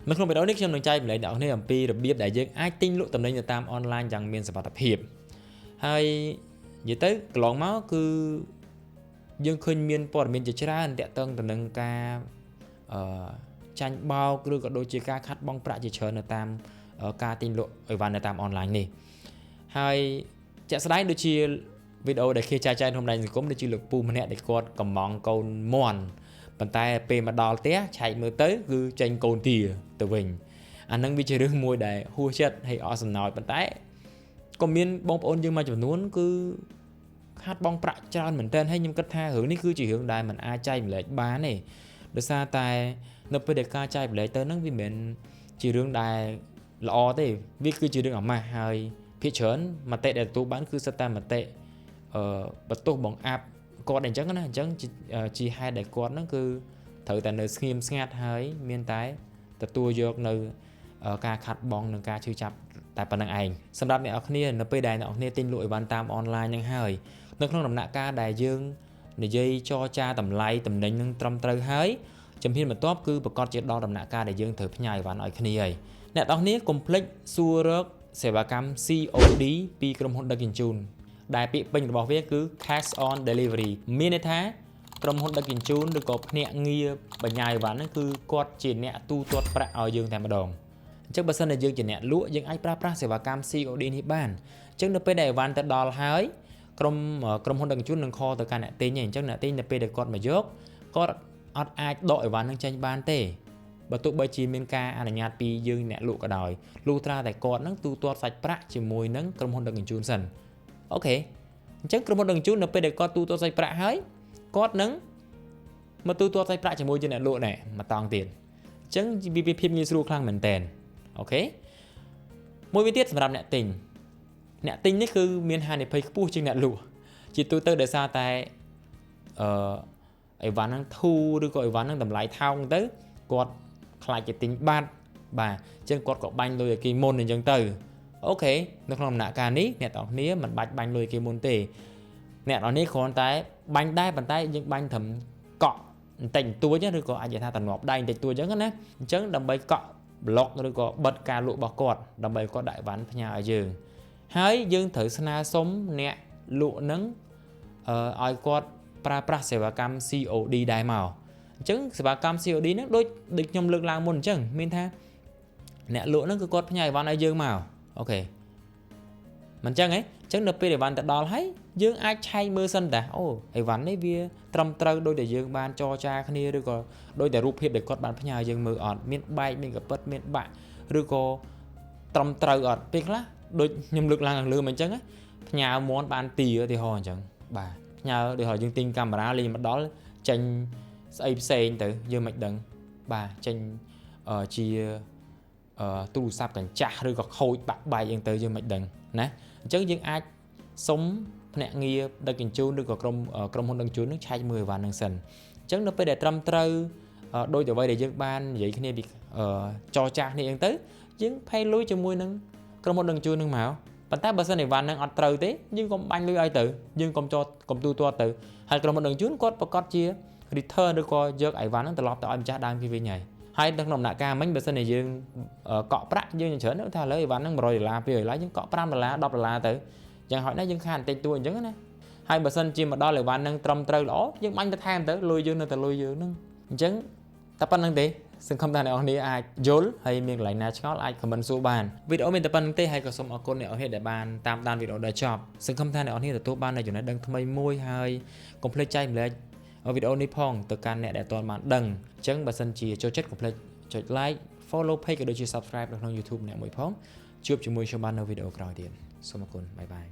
នៅក្នុងវីដេអូនេះខ្ញុំនឹងចែករំលែកអ្នកនរគ្នាអំពីរបៀបដែលយើងអាចទិញលក់ទំនិញនៅតាមអនឡាញយ៉ាងមានសុវត្ថិភាពហើយនិយាយទៅកន្លងមកគឺយើងឃើញមានព័ត៌មានជាច្រើនតាក់ទងទៅនឹងការអឺចាញ់បោកឬក៏ដូចជាការខាត់បងប្រាក់ជាច្រើននៅតាមការទិញលក់អីវ៉ាន់នៅតាមអនឡាញនេះហើយជាក់ស្ដែងដូចជាវីដេអូដែលគេចែកចាយក្នុងបណ្ដាញសង្គមដូចជាលោកពូម្នាក់ដែលគាត់កំងកូនមន់ប៉ុន្តែពេលមកដល់ផ្ទះឆែកមើលទៅគឺចេញកូនទាទៅវិញអានឹងវាជារឿងមួយដែលហួសចិត្តហើយអស់សំណោចប៉ុន្តែក៏មានបងប្អូនយើងមួយចំនួនគឺខាតបងប្រាក់ច្រើនមែនទែនហើយខ្ញុំគិតថារឿងនេះគឺជារឿងដែលมันអាចចែករំលែកបានទេដោយសារតែនៅពេលដែលការចែករំលែកទៅហ្នឹងវាមិនមែនជារឿងដែលល្អទេវាគឺជារឿងអាម៉ាស់ហើយភាគច្រើនមតិដែលទទួលបានគឺសិតតែមតិអឺបន្ទោសបង្អាប់គាត់អញ្ចឹងណាអញ្ចឹងជាហេតុដែលគាត់ហ្នឹងគឺត្រូវតែនៅស្ងៀមស្ងាត់ហើយមានតែទទួលយកនៅការខាត់បងនិងការឈឺចាប់តែប៉ុណ្្នឹងឯងសម្រាប់អ្នកនរគ្នានៅពេលដែលអ្នកនរគ្នាទិញលក់អីវ៉ាន់តាមអនឡាញហ្នឹងហើយនៅក្នុងដំណាក់កាលដែលយើងនិយាយចរចាតម្លៃតំណែងនឹងត្រឹមត្រូវហើយជំហានបន្ទាប់គឺប្រកាសជាដល់ដំណាក់កាលដែលយើងត្រូវផ្ញើអីវ៉ាន់ឲ្យគ្នាហើយអ្នកនរគ្នាកុំភ្លេចសួររកសេវាកម្ម COD ពីក្រុមហ៊ុនដឹកជញ្ជូនដែលពាក្យពេញរបស់វាគឺ Cash on Delivery មានន័យថាក្រុមហ៊ុនដឹកជញ្ជូនឬក៏ភ្នាក់ងារបញ្ញាអីវ៉ាន់ហ្នឹងគឺគាត់ជាអ្នកទូទាត់ប្រាក់ឲ្យយើងតែម្ដងអញ្ចឹងបើសិនជាយើងជាអ្នកលក់យើងអាចប្រើប្រាស់សេវាកម្ម COD នេះបានអញ្ចឹងនៅពេលដែលអីវ៉ាន់ទៅដល់ហើយក្រុមក្រុមហ៊ុនដឹកជញ្ជូននឹង call ទៅកាន់អ្នកទិញឯងអញ្ចឹងអ្នកទិញនៅពេលដែលគាត់មកយកគាត់អត់អាចដកអីវ៉ាន់នឹងចេញបានទេបើទោះបីជាមានការអនុញ្ញាតពីយើងអ្នកលក់ក៏ដោយលុះត្រាតែគាត់នឹងទូទាត់សាច់ប្រាក់ជាមួយនឹងក្រុមហ៊ុនដឹកជញ្ជូនសិន OK អញ្ចឹងក្រុមហ៊ុនដឹកជញ្ជូននៅពេលដែលគាត់ទូទាត់សាច់ប្រាក់ហើយគាត់នឹងមកទូទាត់សាច់ប្រាក់ជាមួយជាអ្នកលក់ដែរមួយតង់ទៀតអញ្ចឹងវាភាពងាយស្រួលខ្លាំងមែនតើ OK មួយវិញទៀតសម្រាប់អ្នកទិញអ្នកទិញនេះគឺមានហានិភ័យខ្ពស់ជាងអ្នកលក់ជាទូទៅដោយសារតែអឺអីវ៉ាន់ហ្នឹងធូរឬក៏អីវ៉ាន់ហ្នឹងតម្លៃថោកទៅគាត់ខ្លាចគេទិញបាត់បាទអញ្ចឹងគាត់ក៏បាញ់លុយឲ្យគេមុនអញ្ចឹងទៅ OK នៅក្នុងដំណាក់កាលនេះអ្នកទាំងគ្នាមិនបាច់បាញ់លុយគេមុនទេអ្នកនរនេះគ្រាន់តែបាញ់ដែរប៉ុន្តែយើងបាញ់ត្រឹមកក់បន្តិចបន្តួចឬក៏អាចនិយាយថាតំណប់ដៃបន្តិចតួចអញ្ចឹងណាអញ្ចឹងដើម្បីកក់ប្លុកឬក៏បិទការលក់របស់គាត់ដើម្បីគាត់ដាក់អីវ៉ាន់ផ្ញើឲ្យយើងហើយយើងត្រូវស្នើសុំអ្នកលក់នឹងឲ្យគាត់ប្រើប្រាស់សេវាកម្ម COD ដែរមកអញ្ចឹងសេវាកម្ម COD ហ្នឹងដូចដូចខ្ញុំលើកឡើងមុនអញ្ចឹងមានថាអ្នកលក់ហ្នឹងគឺគាត់ផ្ញើអីវ៉ាន់ឲ្យយើងមក OK មិនអញ្ចឹងហ៎អញ្ចឹងនៅពេលអីវ៉ាន់ទៅដល់ហើយយើងអាចឆែកមើលសិនតាអូអីវ៉ាន់នេះវាត្រឹមត្រូវដោយតែយើងបានចរចាគ្នាឬក៏ដោយតែរូបភាពដែលគាត់បានផ្ញើយើងមើលអត់មានបែកមានកពិតមានបាក់ឬក៏ត្រឹមត្រូវអត់ពេលខ្លះដូចខ្ញុំលើកឡើងខាងលើមកអញ្ចឹងផ្ញើមន់បានទីឧទាហរណ៍អញ្ចឹងបាទផ្ញើដូចយើងទិញកាមេរ៉ាលេងមកដល់ចេញស្អីផ្សេងទៅយើងមិនដឹងបាទចេញជាទូរស័ព្ទកញ្ចាស់ឬក៏ខូចបាក់បែកអីទៅយើងមិនដឹងណាអញ្ចឹងយើងអាចសុំភ្នាក់ងារដឹកជញ្ជូនឬក៏ក្រុមក្រុមហ៊ុនដឹកជញ្ជូននឹងឆែកមើលអីវ៉ាន់នឹងសិនអញ្ចឹងនៅពេលដែលត្រឹមត្រូវដោយអ្វីដែលយើងបាននិយាយគ្នាពីចរចាគ្នាអញ្ចឹងទៅយើង pay លុយជាមួយនឹងក្រុមហ៊ុនដឹកជញ្ជូននឹងមកប៉ុន្តែបើសិនអីវ៉ាន់នឹងអត់ត្រូវទេយើងកុំបាញ់លុយឲ្យទៅយើងកុំចកុំទូទាត់ទៅហើយក្រុមហ៊ុនដឹកជញ្ជូនគាត់ប្រកាសជា return ឬក៏យកអីវ៉ាន់ហ្នឹងត្រឡប់ទៅឲ្យម្ចាស់ដើមគេវិញហើយហើយនៅក្នុងដំណាក់កាលមិញបើសិនជាយើងកក់ប្រាក់យើងច្រើនថាឥឡូវអីវ៉ាន់ហ្នឹង100ដុល្លារ200ដុល្លារយើងកក់5ដុល្លារ10ដុល្លារទៅយ៉ាងហោចណាស់យើងខាតបន្តិចតួចអញ្ចឹងណាហើយបើសិនជាមកដល់អីវ៉ាន់ហ្នឹងត្រឹមត្រូវល្អយើងបាញ់ទៅថែមទៅលុយយើងនៅតែលុយយើងហ្នឹងអញ្ចឹងតែប៉ុណ្្នឹងទេសង្ឃឹមថាអ្នកនរគ្នាអាចយល់ហើយមានកន្លែងណាឆ្ងល់អាច comment សួរបានវីដេអូមានតែប៉ុណ្្នឹងទេហើយក៏សូមអរគុណអ្នកនរគ្នាដែលបានតាមដានវីដេអូដល់ចប់សង្ឃឹមថាអ្នកនរគ្នាទទួលបាននូវចំណេះដឹងថ្មីមួយហើយកុំភ្លេចចែករំលែកវីដេអូនេះផងទៅកាន់អ្នកដែលអត់ទាន់បានដឹងអញ្ចឹងបើសិនជាចូលចិត្តកុំភ្លេចចុច like follow page ក៏ដូចជា subscribe នៅក្នុង YouTube អ្នកមួយផងជួបជាមួយខ្ញុំបាននៅវីដេអូក្រោយទៀតសូមអរគុណ bye bye.